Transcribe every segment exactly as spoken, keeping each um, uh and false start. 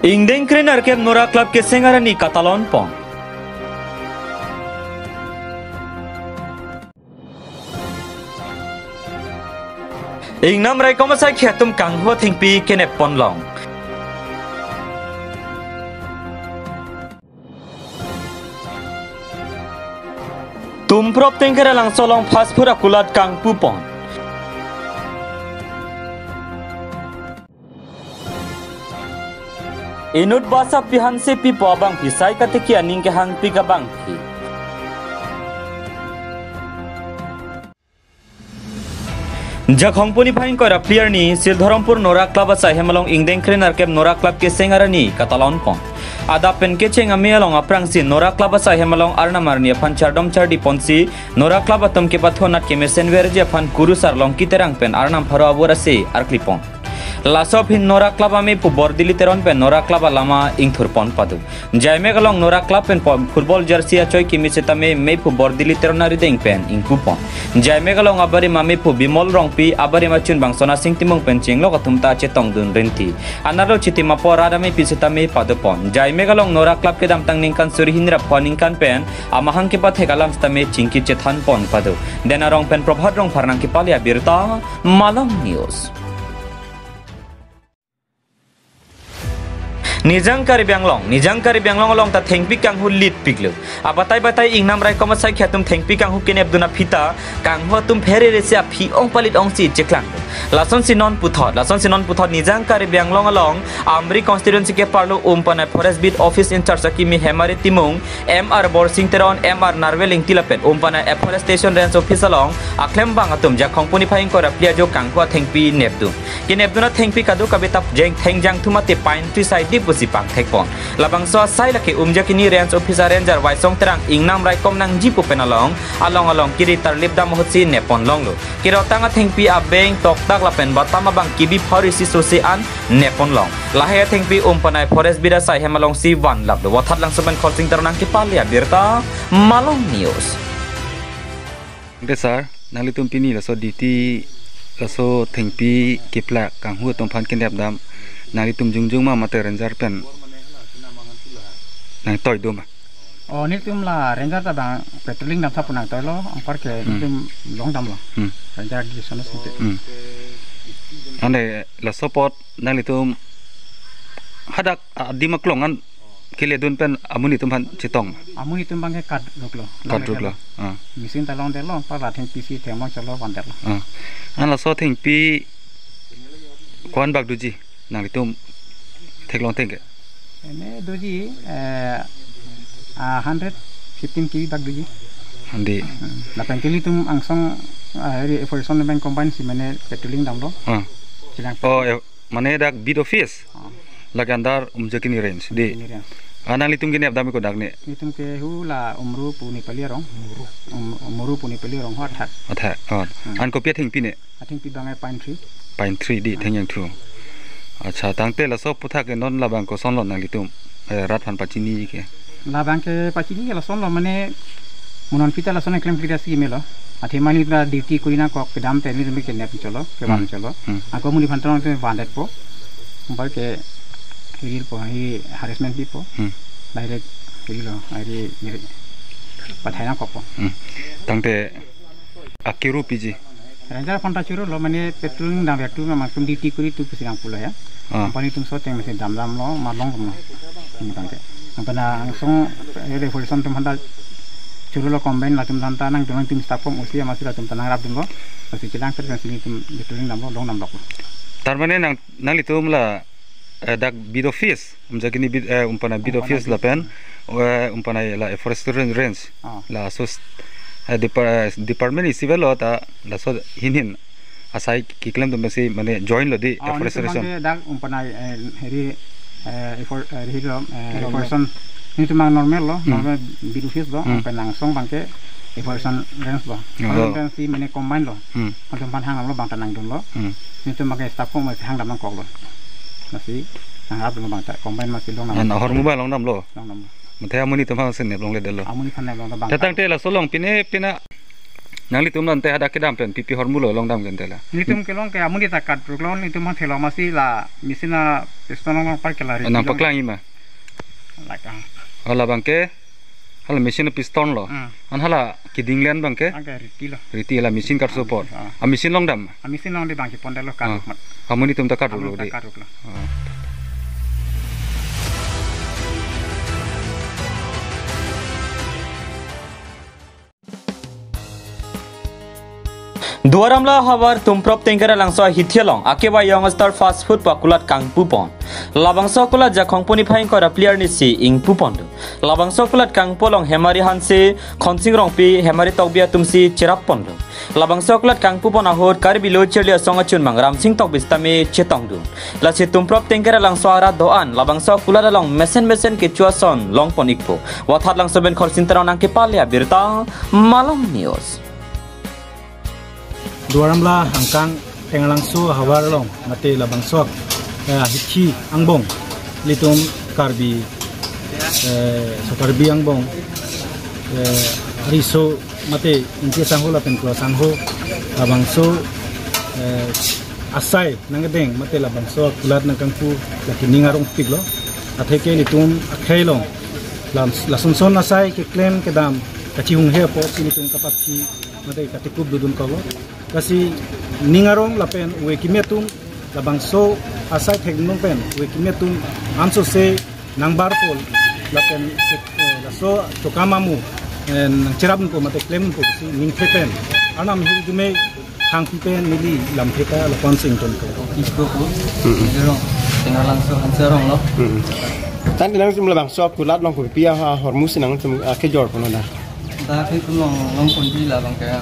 Ingdeng krenerkep Nora Club keseng arni katalon pon. Ingnam raikom asai atum kanghu athengpi kenep pon long. Tumprop Tengker Langso along fast food akulat kangpu pon. Inut basa pihanse pipo abang pisai katiki aning kehangpi kabang pi. Jakhong puni phai ingkoi ra phli arni, Sildharampur Nora Club asai hem along ingdeng krenerkep Nora Club keseng arni katalon pon. Adap pen kecheng ame along aphrangsi Nora Club asai hem along Arnam arni aphan chardom chardi ponsi, Nora Club atum kepathu anat kemesen verji aphan kurusar Longki Terang pen Arnam pharo avur ase arkli pon. Laso aphi Nora Club amephu Bordili Teron pen Nora Club alama ingthur pon pado. Jaimek along Nora Club pen pon football jersey achoi kimi setame mephu Bordili Teron arideng pen ingpu pon. Jaimek along abarim amephu Bimol Rongpi, abarim achun bang Sona Sing Timung pen chenglok atum ta chetongdun rinti. Anarlo chitim apor rat amepi setame pado pon. Jaimek along Nora Club kedamtang ningkan suri hini ra pho aningkan pen amahang kepathek alam setame chingki chethan pon pado. Dena Rong pen Prabhat Rongphar nangkepale abirta, Malong News. Nijang Karbi Anglong, Nijang Karbi Anglong along ta thengpi kanghu lit piklo. Abatai batai ingnam raikom asai atum thengpi kanghu kenepdun aphi ta, kanghu atum pherere si aphi ong palit ongsi cheklang. Lasonsi non puthot, lasonsi non puthot Nijang Karbi Anglong along Amri constituency keparlo Umpanai Forest Beat Office in charge akimi Hemari Timung, M R Borsing Teron, M R Narwel Ingti lapen Umpanai Afforestation Range Office along aklembang atum Jakhong puni phai ingkoi ra phli ajo kanghu athengpi nepdun. Kenepdun athengpi kadokave ta jeng thengjang thumate pine tree side di pusi pangthek pon. Labangso asai lake Umjakini Range Office a Ranger Waisong Terang ingnam raikom nangji pu pen along, along along kiri tarlip dam ahutsi nep pon longlo. Kirotang athengpi abeng toktak lapen batam abang kibi pharo isi sosi an nep pon long. Lahai athengpi Umpanai Forest Beat asai hem alongsi vanlaplo. Vothatlangso pen Kholsing Teron nangkepale abirta, Malong News. Ante sir, nanglitum pini laso duty, laso thengpi keplak kanghu atum aphan kenep dam, nanglitum jongjong ma mate ranger pen nangtoi do ma? Oh, nelitum la ranger ta bang patrolling dam tha pu nangtoilo, anparke Hmm. nelitum long damlo. Hmm. Ranger di sono sinte. Hmm. Ante laso apot nanglitum hadak adim aklong an keledun pen amonit atum aphan chetong? Amonit atum abangke kadruklo. Kadruklo. Ah. Machine ta longdetlo, anpar la thengpi si thengmon cholo vandetlo. Ah. An laso thengpi ko-an bak doji nanglitum theklong thengke? Ene doji, eh, ah, hundred fifteen K B bak doji. Handi. Hmm. Lapen ke nelitum angsong, ah, eri afforestation pen combine si mane patrolling damlo. Ah. Chelang. Oh, eh, mane dak beat office. Ah. Lake under Umjakini Range di. Umjakini Range. Ah, nanglitum kenep dam ko dak ne? Nelitum ke hu la Umru pu Nepali arong. Um, Umru pu Nepali arong ho athak. Athak. Oh. Hmm. An kopi athengpi ne? Athengpi abang e pine tree. Pine tree di, Ah. thengjang thu. Acha, tangte laso aphuthak ke non labang kosonlo nanglitum, eh, rat aphan pachini ke? Labang ke pachini ke lasonlo, mane mo non aphi ta lason keklem kri ta si melo. Athe mane ta duty kuri nangkok kedam te nelitum kenep cholo, kevan Hmm. cholo. Hmm. Ako amonit aphan tong te vandetpo. Anparke hirilo, hi harassment pipo. Hmm. Direct hirilo, hari, hari pathai nangkokpo. Hmm. Tangte akiru piji? Ranger aphan ta churulo, mane patrolling dam ya tu, memang tum duty kuri tu pusi nangpulo ya. Ah. Anpar nelitum so teng masi dam damlo, ma long damlo. Ini tangte. Anpar na angsong, eh, afforestation atum aphan ta churulo combine, latum aphan ta nangdun, nelitum staff form usi ya masi latum ta nangrapdunlo. Lasi chelang pet kan si nelitum patrolling damlo, long damlo. Tar mane nang, nanglitum la, eh, dak beat office, Umjakini beat, eh, Umpanai beat Umpanai office beat. Lapen, eh, Umpanai la afforestation range. Ah. Laso s-, eh, depar-, eh, department isi avelo ta laso ahin ahin asai keklem atum pensi mane join lo di Ah, afforestation. Nelitum abangke dak Umpanai, eh, heri, eh, affor-, eh, heri lo, eh, Normal. Afforestation. Nelitum abang normal lo, Hmm. normal beat office lo, Hmm. anpar angsong abangke afforestation range lo. Oh. Anpar si mane combine lo. Hmm. Antum aphan hang lo bang ta nangdunlo. Hmm. Nelitum abangke staff form masi hang dam nangkoklo. Masi nangrapdunlo bang ta combine masi long dam. An ahormu ba long damlo? Long damlo. Mate amonit atum aphan si nep longledetlo. Amonit aphan nep longlo bang ta. Tangte laso along pine pina Nanglitum ante hadak kedam pen pipi ahormu lo longdam ke ante la? Nelitum kelong ke amonit ta kat ruk lo, nelitum aphan theklong amatsi la machine a piston along parke la riti. Nangpaklang-i ma? Lak, ah. Hala abang ke, hala machine a piston lo. Hmm. An hala keding le-an abang ke? Abang ke riti lo. Riti la machine karso apor. Ah. A machine longdam? A machine longdam abang ke pondelo kat ruk mat. Ah. Amonit atum ta kat ruk lo. Amonit ta dei. Kat ruk lo. Ah. Duar Amla ahavar Tumprop Tengker alangso ahithi along akeba Young Star Fast Food pu akulat kangpu pon. Labangso akulat Jakhong pu niphai ingkoi ra phli arni si ingpu pon do. Labangso akulat kangpu along Hemari Hanse, Khonsing Rongpi, Hemari Tokbi atum si cherap pon do. Labangso akulat kangpu pon ahut Karbi Lo Charli Asong achunbang Ramsing Tokbi sitame chetong dun. Lasi Tumprop Tengker alangso arat do-an labangso akulat along mesen mesen kecho ason long pon ikpo. Wathat Langso pen Khorsing Terang nangkepale abirta, Malong News. Duar Amla angkang Tengalangso ahavar along mate labangso, eh, ahithi angbong ilitum Karbi, eh, so Karbi angbong, eh, riso mate ingti sangho lapen kua sangho labangso, eh, asai nangkedeng mate labangso akulat nangkangpu lake ning arongpik lo. Atheke ilitum akhei along lam, lasonson asai keklem kedam kachihunghe apotsi ilitum kapathi mate katekup dodun kavo. Lasi ning arong lapen ove kimi atum labangso asai thekdun pen ove kimi atum ansose nangbar pol lapen, eh, laso chokam amu, eh, nangcherap po mate klem po si ningthe pen Arnam ahirjume hangpi pen neli lamthe ta lapuson si ingtonkok. Isko ko. Mm-mm. Jero, Tengalangso Hanse arong lo. Mm-mm. Tangte nangtum labangso akulat along kopi ahormu si nangtum, ah, kejor pon lo da? Dak itum long, long ponji labang ke, ah,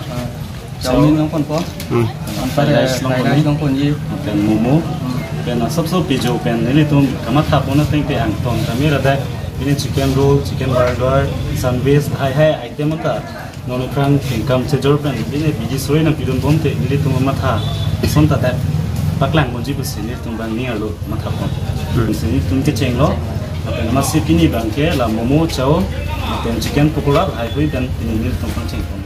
chowmein long ponpo. Hmm. Anpar fried rice long ponji. Fried rice long ponji. Pen momo. Hmm. Pen asapso pijo pen nelitum kamatha pon ateng ke angton kami ra dak. Pini chicken roll, chicken burger, sandwich, hai hai item ta. Non aphrang kengkam chejor pen pini bidi sore nangpidun bom te nelitum matha. Ason ta dak paklang ponji pusi nelitum abang ning arlo matha pon. Hmm. Pusi nelitum kecheng lo. Lapen amatsi pini abang ke la momo chow, lapen chicken pakora, hai hui pen pini nelitum pangcheng pon.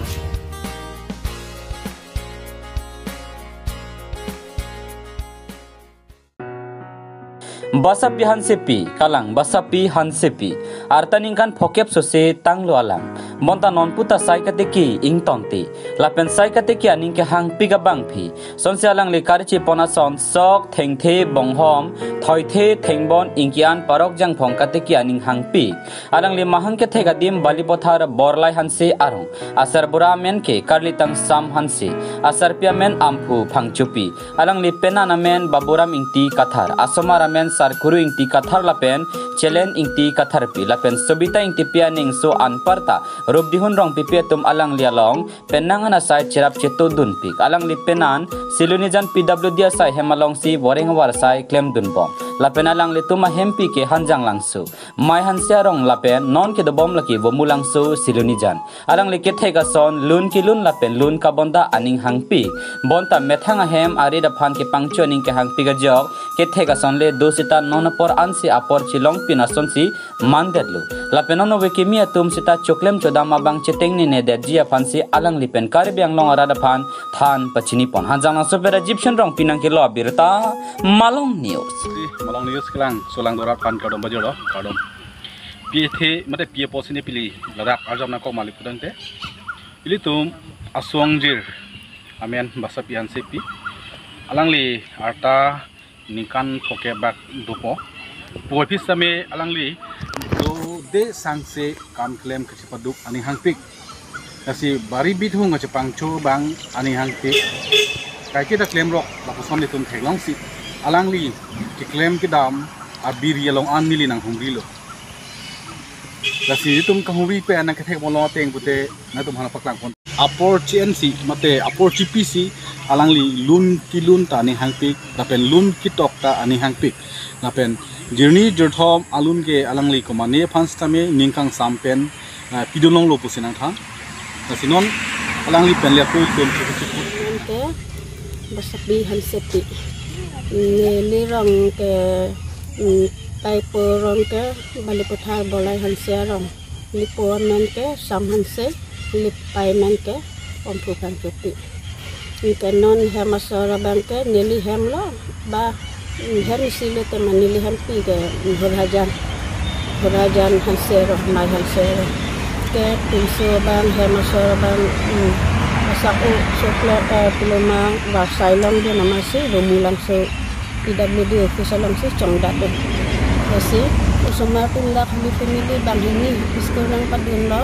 Basapi Hansepi, kalang Basapi Hansepi. Arta ningkan phokep sose tanglo alang. Bonta non puta sai katiki ingtonti. Lapen sai katiki aning kehangpik abangpi. Sonsi alangli karchi pon ason sok, thengthe, bonghom, thoithe, thengbon, ingki an parok jangphong katiki aning hangpik. Alangli mahang kethek adim Balipothar Borlai Hanse arong. Asarbura amen ke Karlitang Sam Hanse. Asarpi amen Amphu Phangchopi. Alangli penan amen Baburam Ingti Kathar. Asomar amen Sarkuru Ingti Kathar lapen Chelen Ingti Katharpi. Lapen Sobita Ingtipi aning so anparta Rupdihun Rongpipi atum alangli along penang an asai cherap chetodunpik. Alangli penan Silonijan P W D asai hem alongsi voreng avar asai klemdunbom. Lapen alanglitum ahempi ke Hanjanglangso, Mai Hanse arong lapen non kedobom lake Bomulangso Silonijan. Alangli kethek ason lun kelun lapen lun kabonta aning hangpik. Bonta methang ahem arit aphan kepangcho aning kehangpik ajok kethek ason le do seta non apor ansi apor chelongpin asonsi mandetlo. Lapen non ove kimi atum seta choklem chodam abang chetengnenedetji aphansi alangli pen Karbi Anglong arat aphan than pachini pon. Hanjanglangso pen Rajiv Shen Rongpi nangkelo abirta, Malong News. Malong News kelang, solang dorat aphan kardom pajirlo, kardom. Pi athe, mate pi apotsi ne pili ladak arjap nangkok ma lapu tangte. Ilitum aso-angjir amen Basapi Hansepi. Alangli arta ningkan phokep bak dopo. Puvoiphit same alangli dode sangse kam klem kachepaduk aning hangpik. Lasi bari bithung kachepangcho abang aning hangpik. Kaike ta klemrok lapuson ilitum theklongsi alangli keklem kedam abiri along an neli nanghumrilo. Lasi itum kahumri pen nangkethek ponlo ateng pute nangtum aphan paklang pon. Apor chi-ensi mate apor chipisi alangli lun kelun ta aning hangpik, lapen lun ketok ta aning hangpik. Lapen jirni jirthom alun ke alangli komane aphan sitame ning kangsam pen, ah, pidun longlo pusi nangthan. Lasi non alangli pen le apor pen chipisi. Ante Basapi Hansepi. Neli rong ke, mm, taipo rong ke Balipothar Borlai Hanse arong. Neli po amen ke Sam Hanse, neli pai amen ke Omphu Phangchopi. Anke non hem asor abang ke neli hem lo, ba hem isi lo tema neli hempi ke Hur Hajan. Hur Hajan Hanse ro, Mai Hanse ro. Ke pinso abang hem asor abang, hmm, asa o soklo, eh, pulo ma, ba sai longdun amatsi Rumulangso P W D office alongsi chongdat do. Lasi osomar atum dak hini family banghini school nangpadunlo,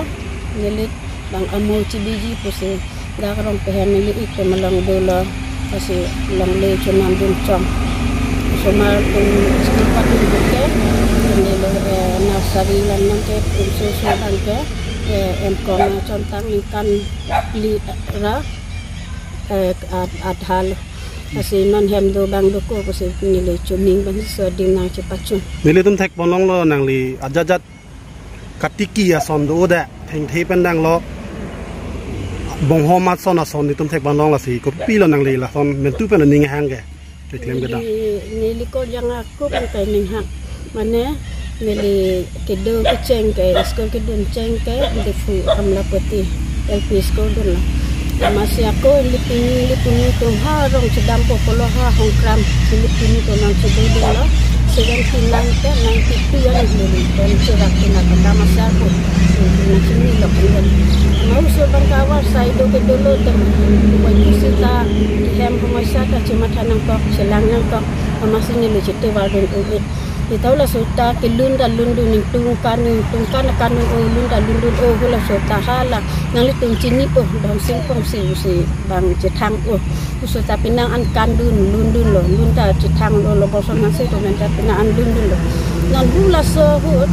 neli bang amo chebiji pusi dak rong pehen neli itum along dolo, lasi longle chonamdun chong. Osomar atum school padun ke, neli, eh, nursery lang nang ke, pinso so abang ke, eh, M.Com chontang ningkan phli ra, eh, ad-, adhal. Lasi non hem do bang doko pusi neli choning bang so ding nangchepachun. Nelitum thekpon longlo nangli ajat ajat katiki ason do-o da, thengthe pen danglo. Bonghom ason ason nelitum thekpon long, lasi kopilo nangli lason mentu pen aning hang ke keklem kedam? Neli, neli ko jang ako pen kai ning hang. Mane neli kedo kecheng ke, school kedun cheng ke Diphu Amlapati L P school dunlo. Amatsi ako neli pini, neli pini atum ha rong chedampo pulo ha Hongkram, neli pini atum nangchedodunlo. Seventy nine ke ninety two an neli pen cherak tina kedam asar ko. Nangchinilo kedam. Mau so bang kawa sai do kedolo tem. Wai kusita hem homoi sata chematha nangkok, chelang nangkok. Amatsi neli chete vardun u-e. Ita ula sota kelun ta lundun, ningtung kanun, ningtung kan kanun, o lun ta lundun, o hula sota hala nanglitum chini o, dam singpong si si bang chethang o. Sota penang an kandun, lundunlo, lun ta chethanglo, lo boson nangsi to men ta penang an lundunlo. Non hula so hu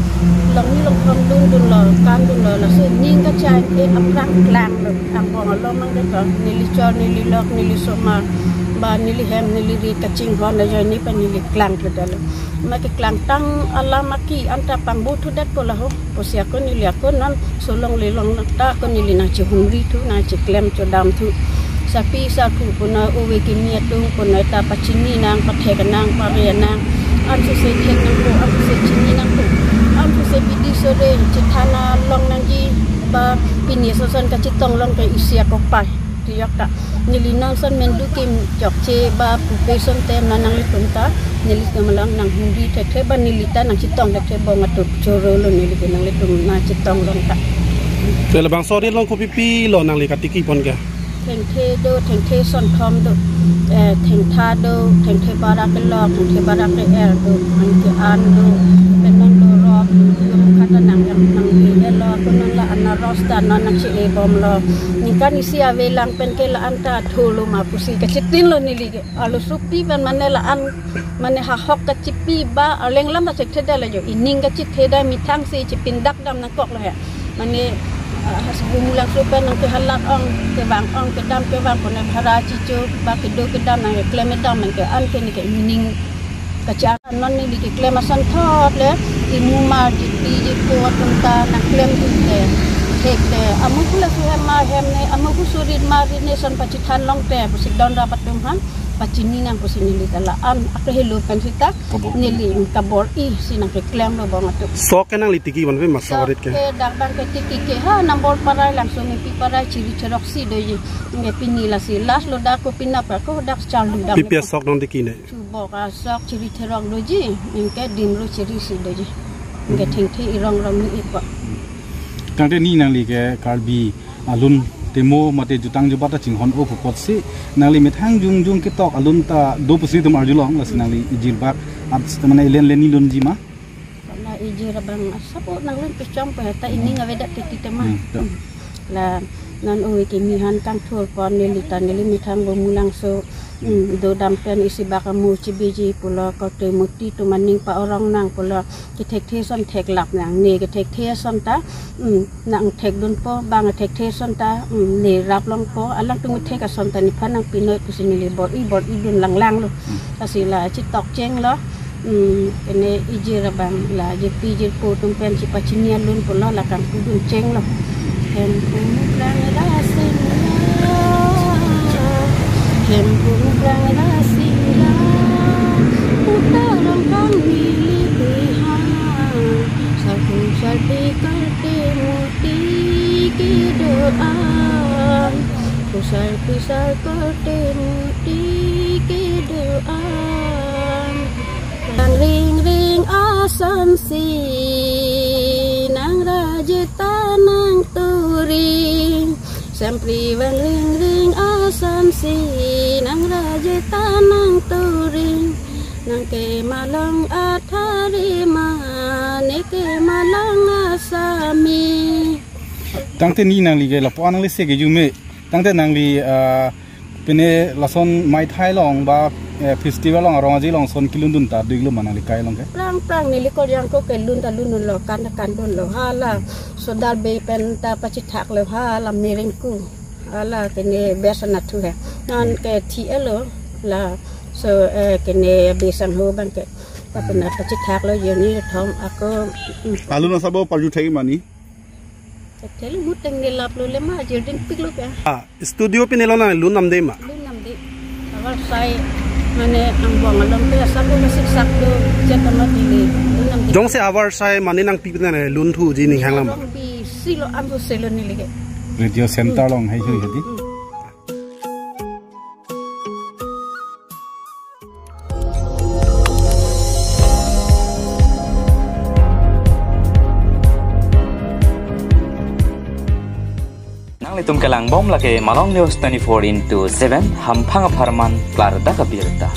longle longthom lundunlo, kandunlo, laso ning kachai-e aphrang klanglo, angbong along mang de to, neli chor, neli lok, neli somar, ba neli hem, neli ri kachinghon ajoine pen neli klang thudalo. Ma keklangtang alam aki anta pangbu thudet po laho. Pusi ako neli ako non so longle long ta ako neli nangchehumri thu, nangcheklem chodam thu. Sapi sarpo puna ove kimi atum puna ta pachini nang, pathek nang, pare nang. Ansose thek nangpo, ansose chini nangpo. Ansose bidi sore chethana long nangji, ba pini ason kachetong long ke isi akopai. Tiyok ta neli non ason mendu kim chokche ba pupe ason te non nanglitum ta nelitum along nanghumri thekthe ba neli ta nangchetong thekthe, bong atum chorolo neli ke, nanglitum nangchetong long ta. Te labangso arit along kopipilo nangli katiki pon ke? Thengthe do, thengthe ason thom do, eh, thengtha do, thengthe barak kelok, thengthe barak ke-er do, anke an do, pen non do rok, do kata nang yang nang di elo, ko non la anaros ta non nangche-e bomlo. Ningkan isi avelang pen ke la-an ta thulo ma pusi kachitinlo neli ke. Alo supi pen mane la-an, mane ha hok kachipi ba, aleng lam ta chetheda la jo. Ining kachetheda methang si chepindak dam nangkoklo he. Mane, ah, has Rumulangso pen nangkehalat ong, kevang ong, kedam kevang, pone bhara chicho, ba kedo kedam nangkeklem kedam nangke an ke neke ining kachar. Non neli keklem ason thot le, imumar, jipi, jipo atum ta nangklemdun te, thek te. Amo hula su hem mar hem ne, amo hu surit mar rit ne ason pachethan long te, pusi don rap atum aphan pachini nang pusi neli ta la-an akehelo pen sita, kabor, neli kabor-i si nangkeklemlo bong atum. Sok ke nangli tiki van pe ma sok, sok arit ke? Ke dak bang ke tiki ke ha Nambol Parai, Langsomepi Parai, Chiri Cherok si doji. Nge pini lasi last lo dak ko pinap ko dak charlu dak. Pipi asok nangtiki ne? Chubok asok, Chiri Cherok doji, anke Dimro Chiri si doji. Anke thengthe irong rong ni ipo. Tangte ni nangli ke Karbi alun temo mate jutang jubat ta chinghon-o pu apotsi nangli methang jongjong ketok alun ta do pusi itum arjulong, lasi nangli ijir bak at mane elen len ni lunji ma? La ijir abang asap o nanglun pechong pe ta ining avedet titi tema. Hmm, ya. Hmm. La non ove kimi aphan kangthur pon neli ta neli methang Rumulangso, hmm, dodam pen isi bak amo chebiji pulo, kote muti atum aning pa-orong nang pulo, kethekthe ason theklap nang, ne kethekthe ason ta, hmm, nangthekdunpo, bang kethekthe ason ta, hmm, ne rap longpo, alangtum kethek ason ta nephan nangpi noi pusi neli bor-i bor-i dun langlanglo. Hmm. Lasi la chetok chenglo. Hmm, kene ijir abang la jipi jirpo atum pen chepachini alun pulo la kangpudun chenglo. Hemphu mukrang la singla, hemphu mukrang la singla, puta rong kang mili pihang, sarpo sarpi karte muti kedo-an. Takote muti kedo-an. Vang ring ring asonsi nang rajeta nang turing. Sempri vang ring ring asonsi nang rajeta nang turing. Nang kemalong athari ma, ne kemalong asami. Tangte ne nangli ke lapu-an nangli se kejume. Tangte nangli, ah, pine lason maithai along ba, eh, festival along arong aji along son kelundun ta dui lo ma nangli kai along ke? Prang prang neli Karbi Anglong ke lun ta lundunlo, kan ta kandunlo, hala sodar be pen ta pachethaklo, hala miring ku, hala kene besa nathu he. Non ke thi-elo laso, eh, kene besang ho abang ke. Kapena pachethaklo jeni thom ako, mm. Alun asabo parju thai mani. Thelo muteng ne laplo le ma, jerdin piklo ke. Ah, studio pine lo nang lun namde ma? Lun namde. Avarsai mane angbong along ke asap lo masik sak lo, jet amat dili. Lun namde. Jongsi avarsai mane nangpi pine lunthuji ning hang lama. Arong bisi lo, ambu selo neli ke. Radio center along hai hui hadi. Hmm. Nanglitum kelang bom lake Malong News twenty-four into seven, hamphang apharman klardak abirta.